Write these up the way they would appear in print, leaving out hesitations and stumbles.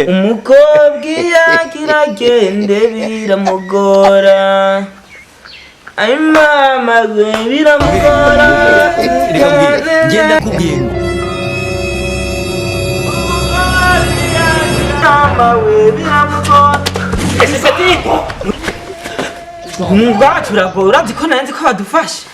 Umukobwa iyo agira agende biramugora. Ay mama we, biramugora. Reka mbwire, ngenda kubwiye ngo Mama we, biramugora. Ese petit umwuga wacu uragora, urazi ko nanzi ko badufasha.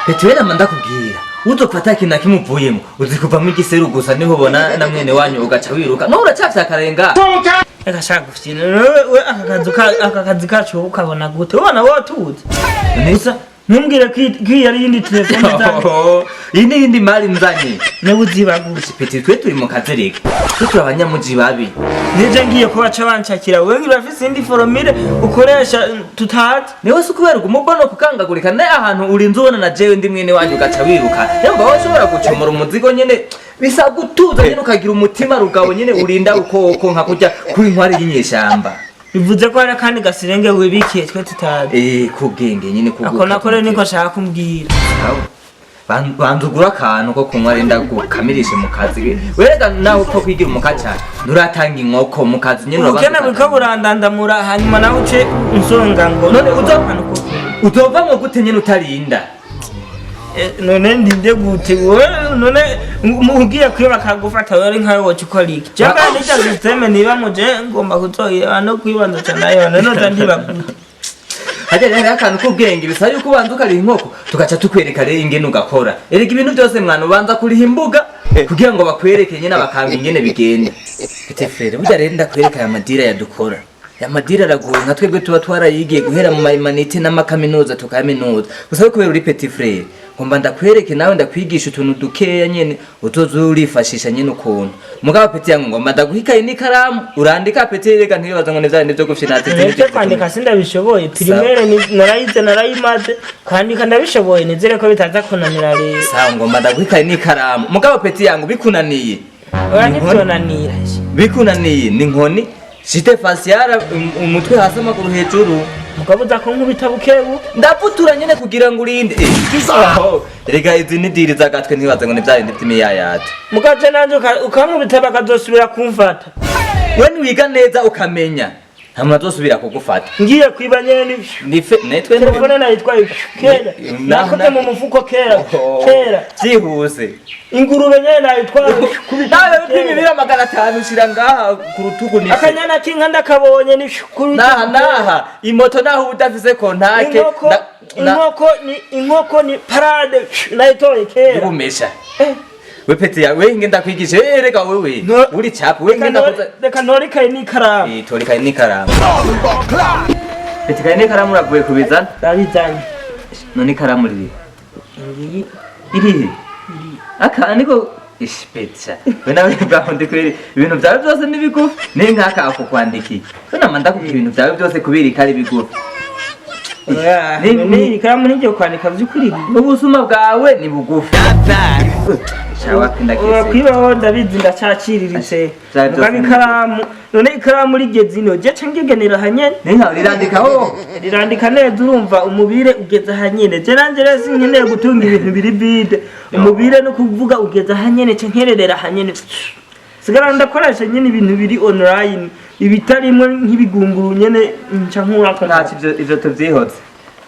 Petit, we nama ndakubwira, uzopfa ikintu nakimuvuyemo, uzi kuvamo igiseru gusa, niho ubona na mwene wanyu ugaca wiruka. No uracafye akarenga. Reka shaka gufyina we, aka kazi kacu wowe ukabona gute? Ubona wowe tuzi gusa, ntumbwire ko iyi ari iyindi telefone zanjye. Iyi ni iyindi mari nzanye. Niba uziba gute? Petit, twe turi mu kazi, reka twe turi abanyamuji babi. Nije ngiye ko baca banshakira, wewe urafise indi formule ukoresha tutazi. Niwe si ukubera umubona kukangagurika ne ahantu urinze ubona na jewe ndi mwene wanyu ugaca wiruka. Yamba wowe ushobora gucomora umuzigo nyene, bisa gutuza nyene, ukagira umutima rugabo nyene, urinda ukoko nka kurya kw'inkware y'inyeshamba. Bivuze ko hari akandi gasirenge wibikiye twe tutazi. Eh, kubwenge nyene kuguka. Ako nako rero niko nshaka kumbwira. Banza ugura akantu ko kunywa, renda gukamirishe mu kazi. Werega nawe upfa kwigira umukaca, nturatanga inkoko mu kazi nyene, urabanza Ubukene buriko ugatanga. burandandamura, hanyuma nawe uce unsonga ngo None akantu ko kunywa. Uzovamwo gute nyene utarinda? Eh, none ndinde gute wowe? None ugiye kwiba bakagufata, wewe ari nkawe woca ukora iki? Je kandi n'irya système niba muje ngomba kuzoyeba no kwibanza cane nayo, none noza ndiba gute? Hajya rero hariho akantu k'ubwenge, bisaba yuko ubanza ukariha inkoko, tugaca tukwereka rero ingene ugakora. Erega ibintu byose mwana, ubanza kuriha imbuga kugira ngo bakwereke nyene abakanga ingene bigenda. Petit frère, burya rero ndakwereka aya madira yadukora. Aya madira aragoye, nka twebwe tuba twarayigiye guhera mu mahumanité n'amakaminuza, tukaminuza gusa. Ariko kubera uri petit frère, ngomba ndakwereke nawe, ndakwigisha utuntu dukeya nyene uzoza urifashisha nyene ukuntu. Mugabo petit yangu, ngomba ndaguha ikayi n'ikaramu urandika. Petit, reka ntibibaza ngo ni vya bindi vyo gufyina. Nibyo, kwandika sindabishoboye. Primaire narayize, narayimaze. Kwandika ndabishoboye, nizere ko bitaza kunanira rero. Sawa, ngomba ndaguha ikayi n'ikaramu. Mugabo petit yangu, bikunaniye Oya, ni inkoni. ntivyonanira. Bikunaniye ni inkoni shite fasiyara, umutwe hasi, amaguru hejuru. Mugabo uza kunkubita bukebu. Ndavutura nyene kugira ngo urinde. Oh, rega izi ni diri z'agatwe, ntibaze ngo ni vya bindi vy'imiyayata. Mugabo je nanje ukankubita bakazosubira kumfata. We niwiga neza ukamenya, nta muntu azosubira kugufata. Ngiye kwiba nyene nivyo. Nife netwe. Telefone nayitwaye kera, nakoze mu mufuko kera kera. Vyihuse. Ingurube nyene nayitwaye. Nawe upima ibiro 500, ushira ngaha ku rutugu nife. Akanyana k'inka ndakabonye ni Naha naha imoto, naho uba udafise contact. Inkoko. Inkoko ni parade, nayitoye kera. Y'ubumesha. We petit ya we, ngenda kwigisha. Eh, reka wewe uri chapu we, ngenda kuza. Reka ntore ikayi n'ikaramu. Eh, tora ikayi n'ikaramu. Petit, ikayi n'ikaramu uragoye kubizana. Ndabizanye. None ikaramu riri Ngiyi. Irihe? Aka niko ishpetsa. We nawe bwaho ndi kweri, ibintu byawe byose ni bigufi. Ni nkaka ako kwandikiye. We nama ndakubwira, ibintu byawe byose kubirika ari bigufi. Oya, none iyi ikaramu niryo kwandika vy'ukuri? N'ubusuma bwawe ni bugufi. Shawa Oya, kindakese. kwibaho ndabizi, ndacaciriritse. Vya byose Mugabo ni ikaramu, none ikaramu rigeze ino je ca ngegenera hanyene. Ni nkaho rirandikaho. Rirandika neza, urumva umubire ugeze ahanyene. Je nanje rero sinkeneye gutunga ibintu biri vide. Umubire no kuvuga ugeze ahanyene, ca nkererera ahanyene. Sigara ndakoresha nyene ibintu biri online, ibitarimwo nk'ibigunguru nyene nca nkurako. Ntacyo, ivyo tuvyihoze,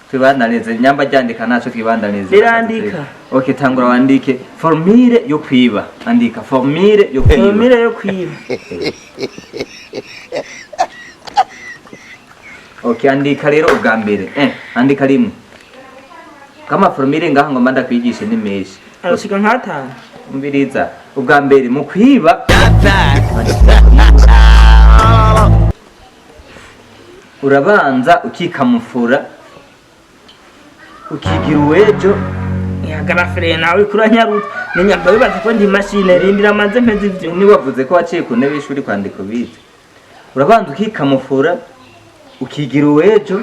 twibandanize. Nyamba ryandika, ntaco, twibandanize. Rirandika. Okay, tangura wandike formule yo kwiba. Andika formule yo kwiba. Formule yo kwiba. Okay, andika rero ubwa mbere, andika rimwe kama formule ngaha ngomba ndakwigishe ni menshi. Arashika nk'atanu. Umviriza, ubwa mbere mu kwiba urabanza ukikamufura, ukigira uwejo. Ihagarafere nawe kuranyarutsa, ninyamba bibaza ko ndi mashine. Rindira manze mpeze ivyo. Niwavuze ko waciye ku ntebe y'ishuri kwandika ubizi. Urabanza ukikamufura, ukigira uwejo.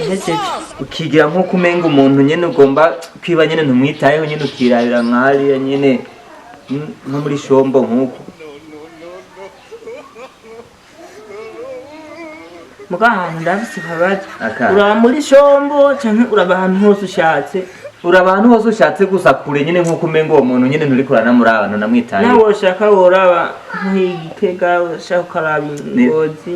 Mpejeje. Ukigira nk'uko umenga umuntu nyene ugomba kwiba nyene ntumwitayeho nyene, ukirabira nk'hariya nyene, nko muri shombo nk'uko. Muga ahantu ndafise akabazo. Aka. Uraba muri shombo canke uraba ahantu hose ushatse? Uraba ahantu hose ushatse, gusa kure nyene, nk'uko umengo uwo muntu nyene nturiko uranamuraba, ntunamwitaye. Nawe woshaka woraba nk'Igitega, ushaka ukaraba Ngozi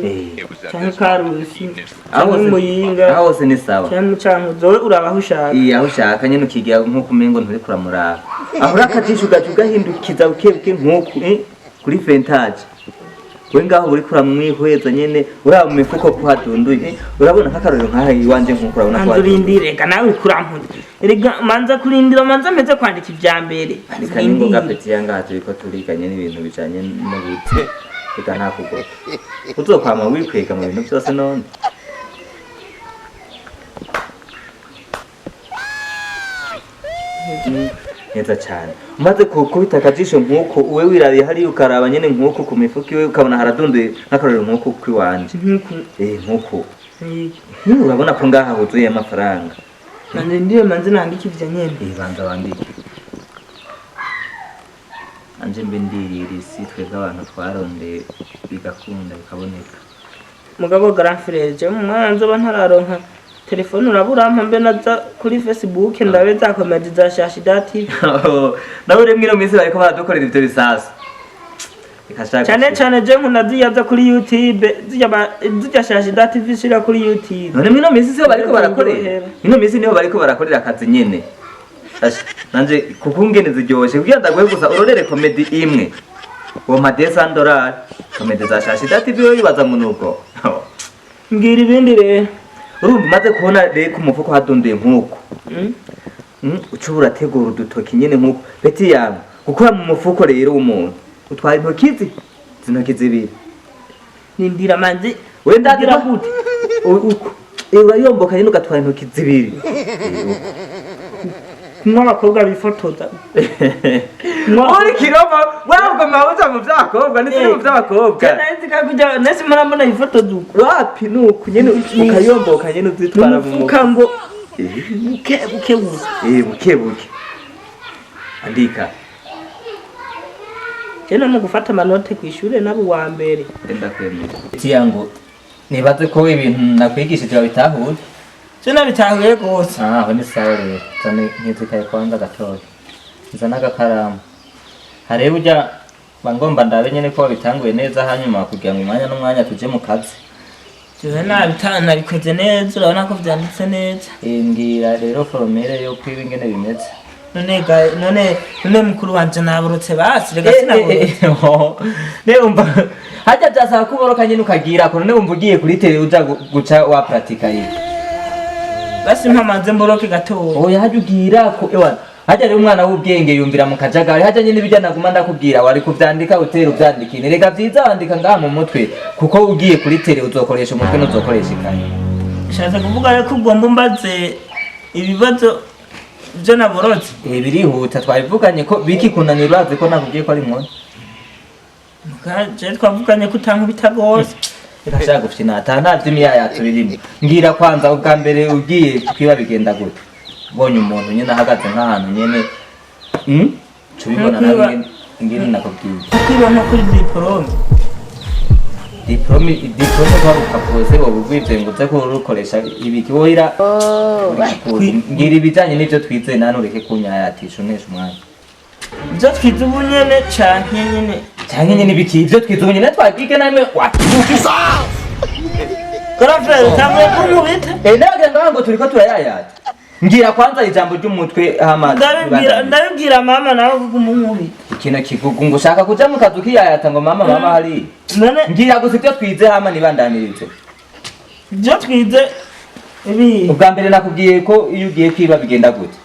canke Karusi Aho canke hose- Muyinga aho hose ni sawa. canke Mucankuzo, wowe uraba aho ushaka. Iya, aho ushaka nyene, ukigira nk'uko umengo nturiko uramuraba. Aho uri akajisho ugaca ugahindukiza buke buke nk'uku, kuri fentaje. We ngaho uriko uramwihweza nyene, uraba mu mifuko ko hadunduye, urabona nk'akarorero nk'aha iwanje, nk'uko urabona ko Manza hadunduye. urindire, reka nawe kurampuza. Erega manza kurindira, manza meze kwandika ivya mbere. Reka ningoga, petit ya, ngaha turiko turiganye n'ibintu bijanye n'ubuti. Reka nta kugota, uzokwama wikwega mu bintu byose none. Neza cyane. Umaze gukubita akajisho nk'uko, uwe wirabiye hariya, ukaraba nyene nk'uko ku mifuka iwe, ukabona haradunduye, nk'akarorero nk'uko kw'iwanje. Nkuku? Nk'uko. Urabona ko ngaha huzuye amafaranga. Manza urindire, manze nandike ivyo nyene. Banza wandike, anje mbe ndirira isi. Twebwe abantu twarondeye bigakunda bikaboneka. Mugabo grand frère, je mu mwana nzoba ntararonka telefone, uraburampa mbe naza kuri Facebook ndabe za comédie za Shashida TV. Nawe rimwe ino minsi bariko baradukorera ivyo bisasu. Reka Cyane cyane je nkunda zirya zo kuri YouTube, zirya Shashida TV shira kuri YouTube. None mwino minsi siho bariko barakorera? Ndyohera. Mwino minsi niho bariko barakorera akazi nyene. Asha, nanje kuko ingene ziryoshe, kugira ndaguhe gusa urorere comédie imwe, wompa $200. Comédie za Shashida TV yo yibaza ngo nuko. Mbwira ibindi rero. Urumva, umaze kubona rero ku mufuko hadunduye nk'uko, uca urategura udutoki nyene nk'uko, petit yawe. Gukora mu mufuko rero w'umuntu, utwara intoki zi ntoki zibiri. Nindira manzi. We ndazi Ugira gute? Uko urayomboka nyene, ugatwara intoki zibiri. Kumwe abakobwa bifotoza. Uri kiroma wabwo, mawuza mu vy'abakobwa ntituri mu vy'abakobwa. Nzi kakujya nasi murambona yifotoza uko. Wapi, nuko nyene ukayomboka nyene, uzitwara mu mufuka ngo buke buke gusa. Buke buke, andika. Je no mu gufata amanote kw'ishure nabo uwa mbere. Ndakwemera tiyango, nibaze ko ibintu nakwigishije wabitahuye. Je nabitahuye rwose. Ah, aho ni sawa rero. Zane nkizikaye kwanza gatoya, nzana agakaramu hareba ujya ngomba ndabe nyene ko wabitanguye neza, hanyuma kugira ngo umwanya n'umwanya tuje mu kazi. Jewe nabikoze neza, urabona ko vyanditse neza. Mbwira rero formule yo kwiba ingene bimeze. None none mukuru wanje, naborotse basi, rega sinaborotse. Ne umva, hajya byasaba ko uboroka nyene ukagira ko. None wumva ugiye kuri télé uja guca wa pratika yiwe? Basi mpamanze mboroke gatoya. Oya, hajya ugira ko ewana, hajya rero umwana w'ubwenge yumvira mu kajagari. Hajya nyene ibijya naguma ndakubwira, wari kuvyandika utera uvyandika. Rega vyiza wandika ngaha mu mutwe, kuko ugiye kuri télé uzokoresha umutwe, ntuzokoresha ikaye. Nshatse kuvuga rero ko ugomba umbaze ibibazo byo naborotse. Birihuta, twabivuganye ko bikikunanira, urazi ko nakubwiye ko ari inkoni. Je twavuganye ko utankubita rwose. Reka shaka gufyina, ata nta vy'imiyaya tubirimo. Mbwira kwanza, ubwa mbere ugiye kwiba bigenda gute? Ubonye umuntu nyene ahagaze nk'ahantu nyene, Cubibona nawe ingene nakubwiye. Kwiba nko kuri diplôme. Diplôme, diplôme kwa rupapuro se woba ugwivye ngo uze kurukoresha ibiki wohira? Mbwira ibijanye n'ivyo twize nani, ureke kunyayatisha unesha umwanya. Ibyo twize ubu nyene canke nyene? Canke nyene ibiki? Ivyo twize ubu nyene twabwige namwe wa. Grand frère, utanguye kunkubita. Nagira ngaho ngo turiko turayayata. Mbwira kwanza ijambo ry'umutwe hama. Ndabibwira mama nawe kuko umunkubita. Kino kigugu ngo ushaka kuja mu kazu kiyayata ngo mama, mama hariya. None Mbwira gusa ibyo twize hama nibandanirize. Ibyo twize ibi? Ubwa mbere nakubwiye ko iyo ugiye kwiba bigenda gute?